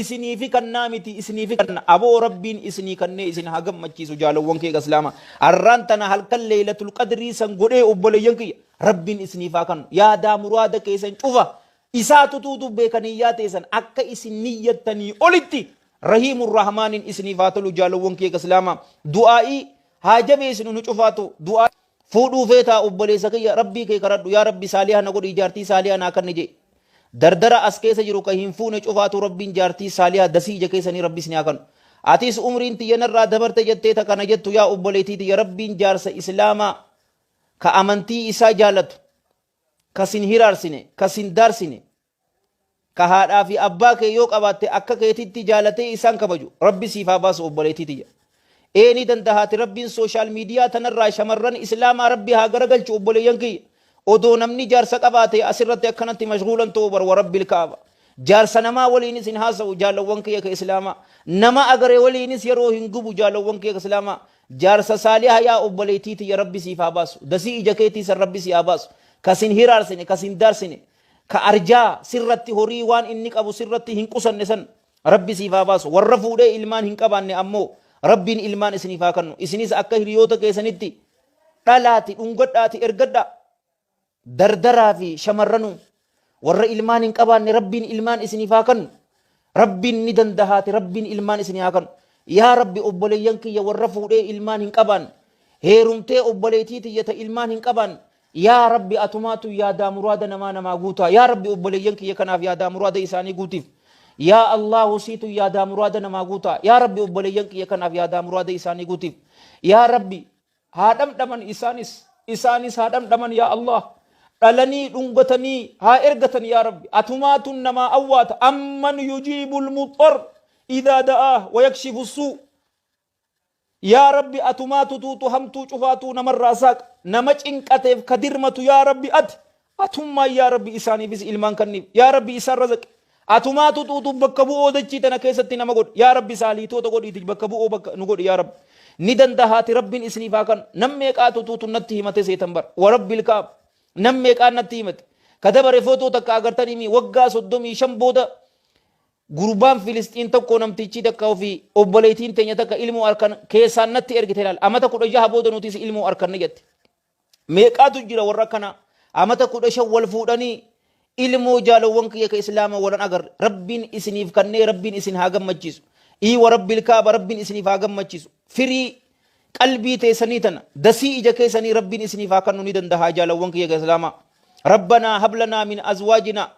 Isiniifi kannaa miti isiniifi kanna aboo Rabbiin isinii kannee isin haa gammachiisu jaalowwan kiyya islaama. Arraan tana halkan leeylatul qadrii san godhee obboleeyyan kiyya Rabbiin isiniif haa kannu. Yaadaa muraada keessan cufa isaa tutuutu beeka niyyaa teessan akka isin niyyattanii olitti Rahiimur Rahmaaniin isiniif haa tolu jaalowwan kiyya islaama. Du'aa'ii haa jabeessinu nu cufaatu du'aa Fuudhuu feetaa obboleessa kiyya Rabbii kee karadhu yaa Rabbi saaliha na godhi jaartii saaliha naa kanni je'i. Dardara as keessa jiru ka hin fuune cufaatuu Rabbiin jaartii saaliha dasii ija keessanii Rabbi isin haa kanu. Atis umriin tiyya narraa dabarte jettee ta kana jettu yaa obboleettii tiyya Rabbiin jaarsa islaamaa ka amantii isaa jaalatu ka sin hiraarsine ka sin daarsine Ka haadhaa fi abbaa kee yoo qabaatte akka keetitti jaalatee isaan kabaju Rabbi siif haa baasu obboleettii tiyya. Ee ni dandahaati Rabbiin social media tanarraa shamarran islaamaa Rabbi haa garagalchu obboleeyyan kiyya. Odoo namni jaarsa qabaate asirratti akkanatti mashghuulan ta'u bar warabbil kaaba. Jaarsa namaa waliinis hin haasa'u jaalawwan kiyya ka islaamaa. Nama agare waliinis yeroo hin gubu jaalawwan kiyya ka islaamaa. Jaarsa saaliha yaa obboleettii tiyya Rabbi siif haa baasu. Dasii ija keetii san Rabbi si haa baasu. Ka sin hiraarsine ka sin daarsine. Ka arjaa sirratti horii waan inni qabu sirratti hin qusanne san Rabbi siif haa baasu. Warra fuudhee ilmaan hin qabaanne ammoo Rabbiin ilmaan isiniif haa kannu. Isinis akka hiriyoota keessanitti dhalaati dhungadhaati ergadhaa. Dardaraa fi shamarranuu warra ilmaan hin qabaanne Rabbiin ilmaan isiniif haa kannu. Rabbiin ni dandahaati Rabbiin ilmaan isinii haa kannu. Yaa Rabbi obboleeyyan kiyya warra fuudhee ilmaan hin qabaanne heerumtee obboleetii tiyya ta ilmaan hin qabaanne Yaa Rabbi atumaatu yaadaa muraada namaa namaa guutaa yaa Rabbi obboleeyyan kiyya kanaaf yaadaa muraada isaanii guutiif yaa Allahu siitu yaadaa muraada namaa guutaa yaa Rabbi obboleeyyan kiyya kanaaf yaadaa muraada isaanii guutiif yaa Rabbi haa dhamdhaman isaanis isaanis haa dhamdhaman yaa Allah dhalanii dhungatanii haa ergatan yaa Rabbi atumaatun namaa awwaata amman yujiibul muxxar idaa da'aa wayakshifu suu Yaa Rabbi atumaatu tuutu hamtuu cufaatuu namarraa saaqa nama cinqateef ka dirmatu yaa Rabbi ati atummaan yaa Rabbi isaaniifis ilmaan kanniif yaa Rabbi isaan razaqi atumaatu tuutu bakka bu'oo dachii tana keessatti nama godhi yaa Rabbi saaliitoota godhiiti bakka bu'oo bakka nu godhi yaa Rabbi ni dandahaati Rabbiin isiniif haa kannu nam meeqaatu tuutu natti himate seetan bara wa Rabbil kaaba nam meeqaan natti himate ka dabare footoo takka agartanii waggaa 35 booda Gurbaan Filisxiin tokko namtichi takka ofii obboleettiin teenya takka ilmoo arkan keessaan natti ergite laal. Amata 16 booda nutis ilmoo arkanne jette. Meeqaatu jira warra akkanaa. Amata 15 wal fuudhanii ilmoo jaalowwan kiyya ka islaama walan agarre. Rabbiin isiniif kannee Rabbiin isin haa gammachiisu. Ii wa Rabbil kaaba Rabbiin isiniif haa gammachiisu. Firii qalbii teessanii tana dasii ija keessanii Rabbiin isiniif haa kannu ni dandahaa jaalowwan kiyya ka islaamaa. Rabbanaa hablanaa min azwaajinaa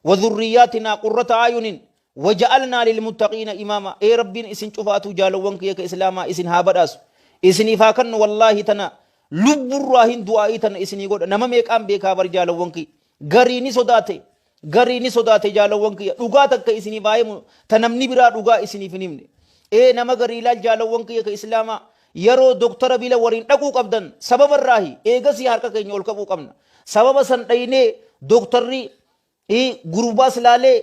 Wadhurriyyaatinaa qurrata a'yunin waja'alnaa lilmuttaqiina imaama ee Rabbiin isin cufaatuu jaalowwan kiyya ka islaamaa isin haa badhaasu isiniif haa kannu wallaahi tana lubburraa hin du'aa'ii tana isinii godha nama meeqaan beekaa bar jaalowwan kiyya garii ni sodaate garii ni sodaate jaalowwan kiyya dhugaa takka isiniif haa himu ta namni biraa dhugaa isiniif hin himne ee nama garii laal jaalowwan kiyya ka islaamaa yeroo doktara bila waliin dhaquu qabdan sababa irraahi eegasii harka keenya ol qabuu qabna Sababa san dhaynee doktarri gurbaas laalee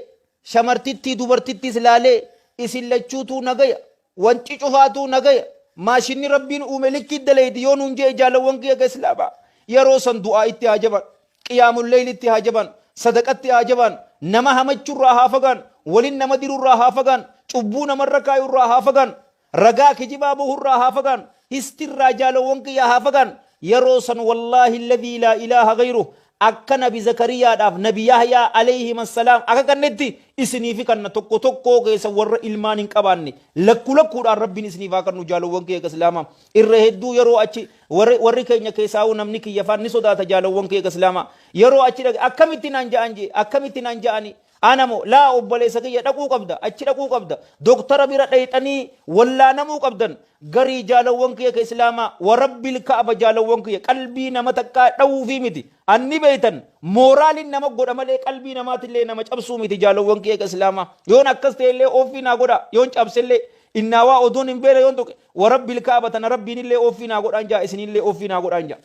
shamartittii dubartittiis laalee isin lachuutuu nagaya wanci cufaatuu nagaya maashinni rabbiin uume likkii dalaydi yoo nuun je'e jaalawwan kiyya ka islaamaa yeroo san du'aa itti haa jaban qiyaamul leeylitti haa jaban sadaqatti haa jaban nama hamachurraa haa fagaan walin nama dirurraa haa fagaan cubbuu namarra kaayurraa haa fagaan Ragaa kijibaa buhurraa haa fagaannu. Histirraa jaalowwan kiyya haa fagaannu. Yeroo san wallaahi alladhii laa ilaaha ghayruh akka nabi Zakariyaadhaaf nabi Yahyaa alayhim assalaam akka kannetti isiniifi kanna tokko tokkoo keessa warra ilmaan hin qabaanne lakku lakkuudhaan Rabbiin isiniif haa kannu jaalowwan kiyya ka islaamaa. Irra hedduu yeroo achi warri warri keenya keessaa'uu namni kiyya faan ni sodaata jaalowwan kiyya ka islaamaa. Yeroo achi dhaqe akkamitti naan ja'an jee akkamitti naan ja'anii Ana moo laa obboleessa kiyya dhaquu qabda achi dhaquu qabda doktara bira dhayxanii wallaanamuu qabdan garii jaalawwan kiyya ka islaamaa wa rabbil ka'aba jaalawwan kiyya qalbii nama takkaa dhawuufii miti anni beeytan mooraalin nama godha malee qalbii namaatillee nama cabsuu miti jaalawwan kiyya ka islaamaa yoon akkas ta'ellee ooffii naa godha yoon cabsellee innaawaa odoon hin beene yoon tuqe wa rabbil ka'aba tana rabbiinillee ooffii naa godhaan jaa isinillee ooffii naa godhaan jaa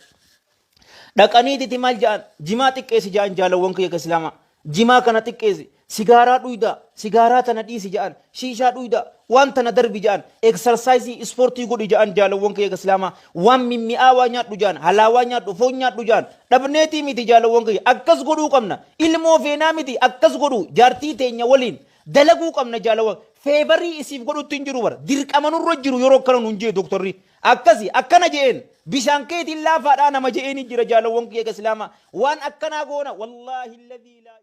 Dhaqaniititi maal ja'an? Jimaa xiqqeessi ja'an jaalawwan kiyya ka islaamaa. Jimaa kana xiqqeessi. Sigaaraa dhuydaa. Sigaaraa tana dhiisi ja'an. Shiishaa dhuydaa. Waan tana darbi ja'an. Eksarsaayisii ispoortii godhi ja'an jaalawwan kiyya ka islaamaa. Waan mimmi'aawaa nyaadhu ja'an. Halaawaa nyaadhu. Foon nyaadhu ja'an. Dhabneetii miti jaalawwan kiyya. Akkas godhuu qabna. Ilmoo feenaa miti akkas godhuu. Jaartii teenya waliin. Dalaguu qabna jaalawwan. Favorii isiif godhutti hin jiru bara. Dirqama nurra jiru yeroo akkana nuun jee doktorri. Akkasi akkana je'een bishaan keetiin laafaadhaa nama je'een jira, jaalawwan kiyya islaamaa. Waan akkanaa goona, wallaahi alladhii laa